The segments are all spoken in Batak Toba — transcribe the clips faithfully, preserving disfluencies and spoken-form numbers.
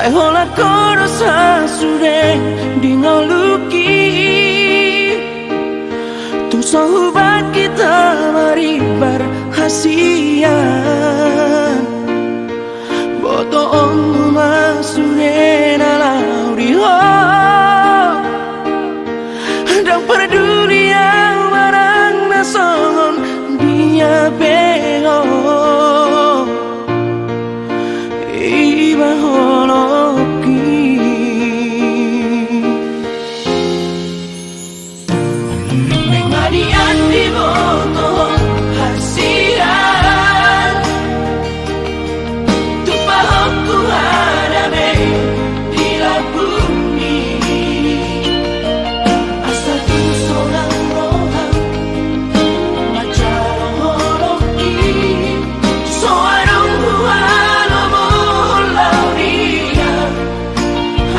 Holan ho do sasude di ngolungki. Tung so hubahen hita marimbar hasian. Botoonmu ma sude na laho di ho. Ndang parduli au manang na songon dia pe ho. Iba holongki. Mangaliat diboto hasian. Tupa ho tu hadameon di lambungmi. Asa tung sonang roham manjalo holongki. So adong hualomohon laho dia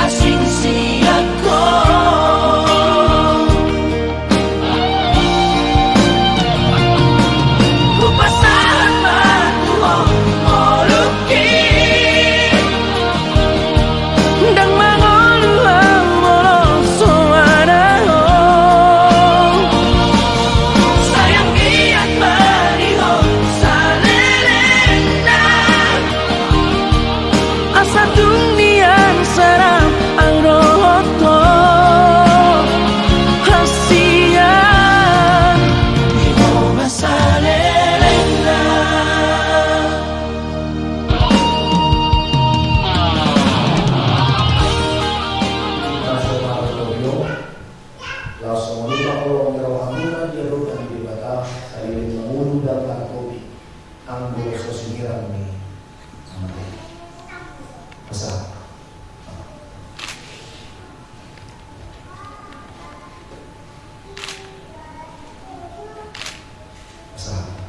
asing sian ho. Hupasahat ma tu ho ngolungki. Ndang mangolu au molo so ada ho. Sai anggiat ma di ho salelengna. Asa tung nian sada au dohot ho hasian. Di ho ma salelengna. Laos songon i ma holong ni rohamuna diadopan Debata, saleleng mangolu ndang targopi, anggo so sinirang ni Amanta. Pasahat. Pasahat.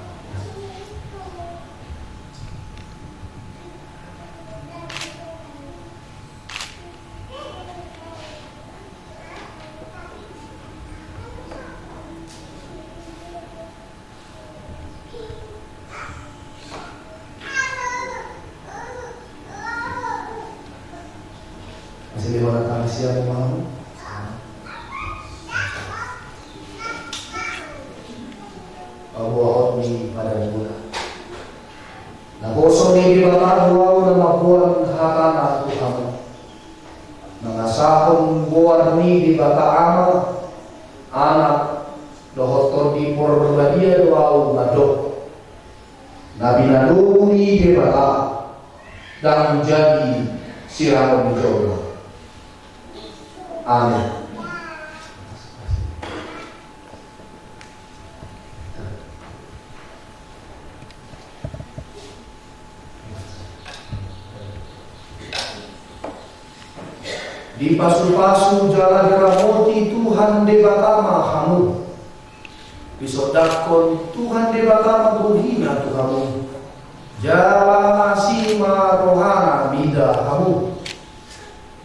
Masih lima orang tangis ya, mau? Paboahon ni padan bola. Naposo ni Debata do ahu na mamboan hatana tu hamu. Mangasahon goar ni Debata Ama, Anak, dohot Tondi Porbadia do ahu mandok. Na pinatupa ni Debata, ndang jadi sirangon ni jolma. Amen. Dipasupasu jala diramoti Tuhan Debata ma hamu. Disondangkon Tuhan Debata ma bohina tu hamu. Jala asi ma rohana mida hamu.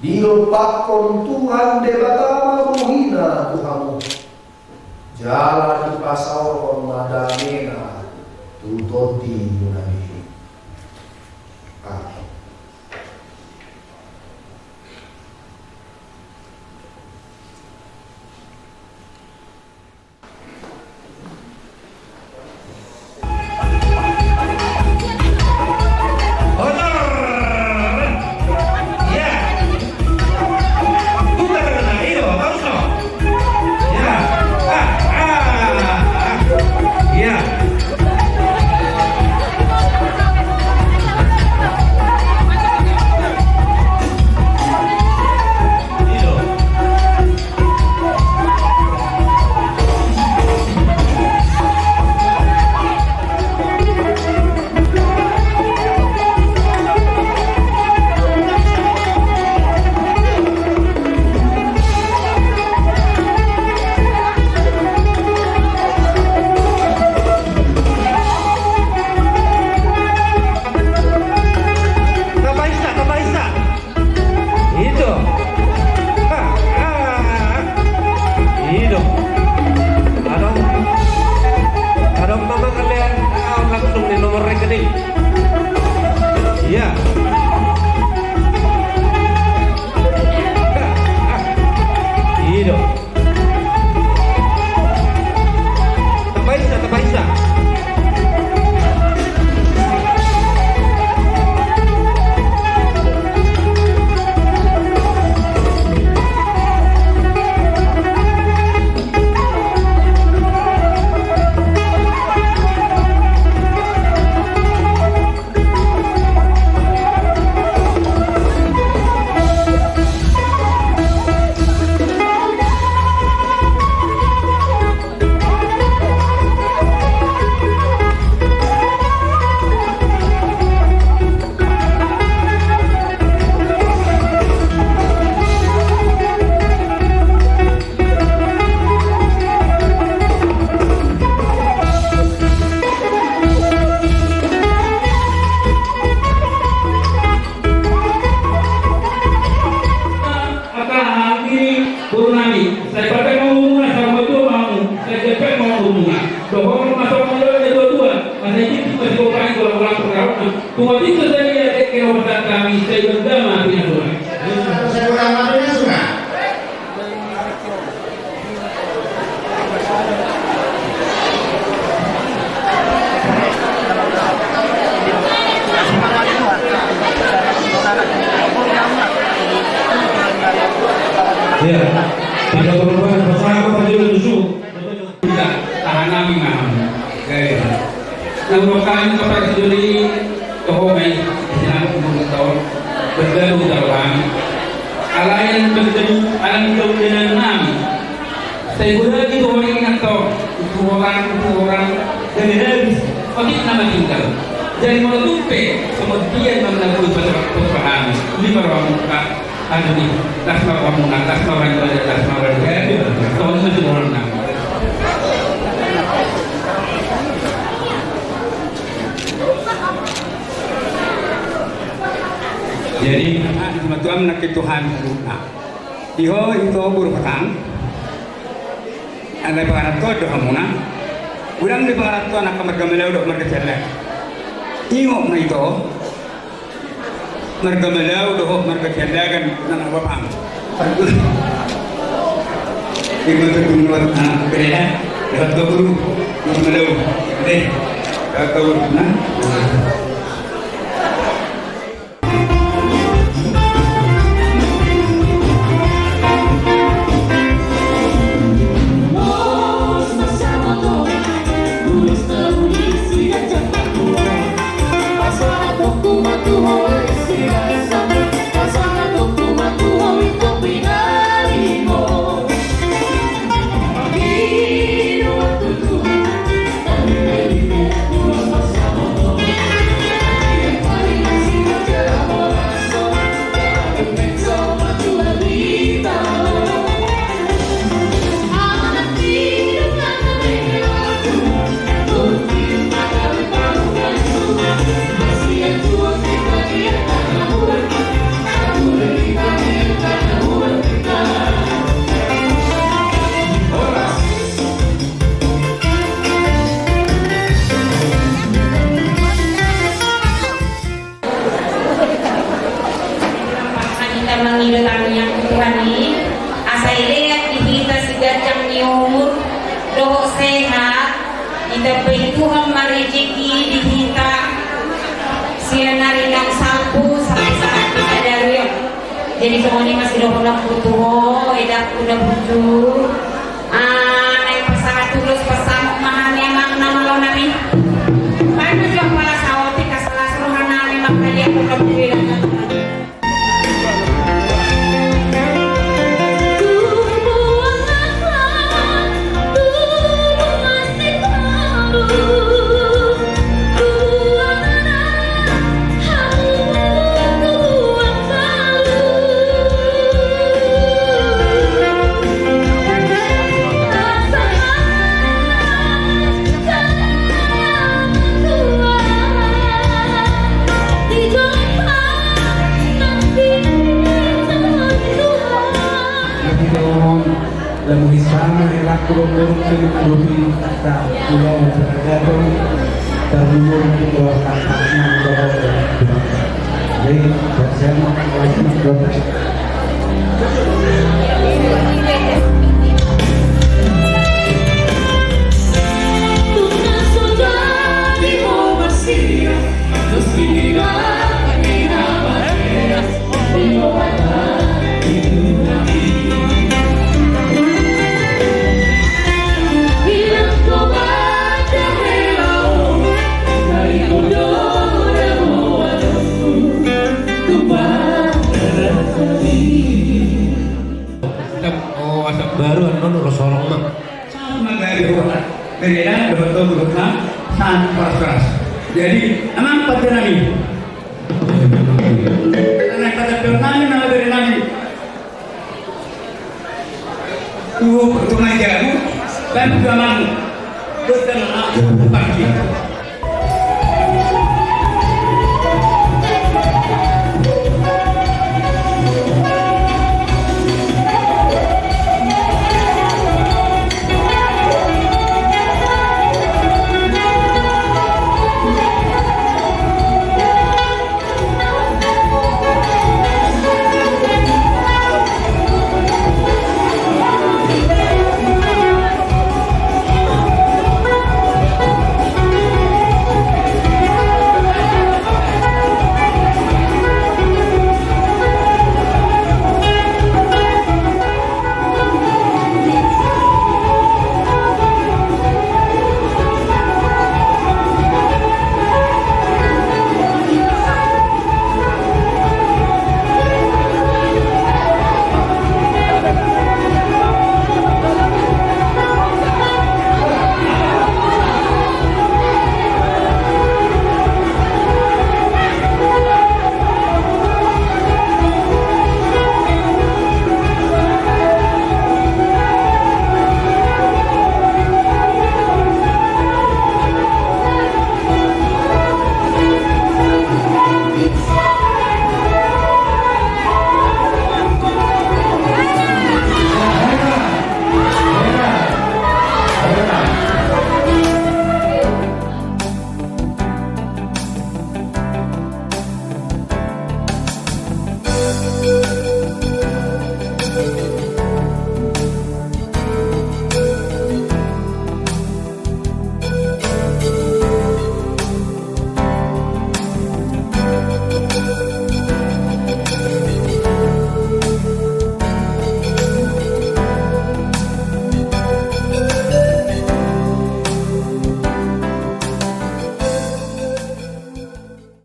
Dilompakkon Tuhan Debata ma bohina tu hamu. Jala dipasaorhon ma damena tu tondimuna be. Amen. Itu tadi ya, kira-kira kami, saya juga mati, nah, Tuhan. Saya juga mati, nah, Tuhan. Ya, tidak berubah, bersama Pak Jul Yusuf. Tahan nami maham. Gaya. Nah, udah kami ke Pak Jul i, toho mai, sinang umur tahun, bergaduh dalam. Alai yang bergaduh, alam kemudian nami. Sai godang i do hori na tong, tu horang, tu horang, gabe habis, otik nama tinggal. Jadi molo tung pe, kemudian menanggul betul-betul paham, lima ruang muka, anu ni, las ma ruang muka, las ma ruang muka, las ma ruang muka, tong itu horang nama. Jadi, Tuhan, Tuhan, Tuhan, Tuhan, Di ho, ito, boru hotang. Alai pangarantoan do hamuna. Godang do pangarantoan angka marga Malau dohot marga Siandagan. Ingot ma ito. Marga Malau dohot marga Siandagan nang bapang. Ingot tu ingot, ah, beda. Dohot tu boru. Marga Malau. Deh. Dohot tu boru. Nah. Hita mangido tangiang tu Tuhan i, asa ilean di hita siganjang ni umur dohot sehat, ditambai Tuhan ma rejeki di hita sian ari naung salpu sampe saat sadari on. Jadi songon i ma sidohononku tu ho, edakku na burju. Ah, naeng pasahat ulos, pasahat ma hami amang na malo nami. Baen ma jo pala saotik, asa las roha nami mangkaliat tu na bui. Lamu hita ma hela kurung-kurung tu dohot hita, pulau Penajam, terhubung ke Batak. Jadi, bersama lagi. Asap, oh, asap baru, anu, anu, rosorong, Bang. Sama gaya di rumah. Beda, dapat tahu rumah, sangat keras-keras. Jadi, emang pacar nami. Karena kata Tuhan nami, nama dari nami. Tuh, rumah jamu, dan juga mamu. Terus dan, ah, pagi.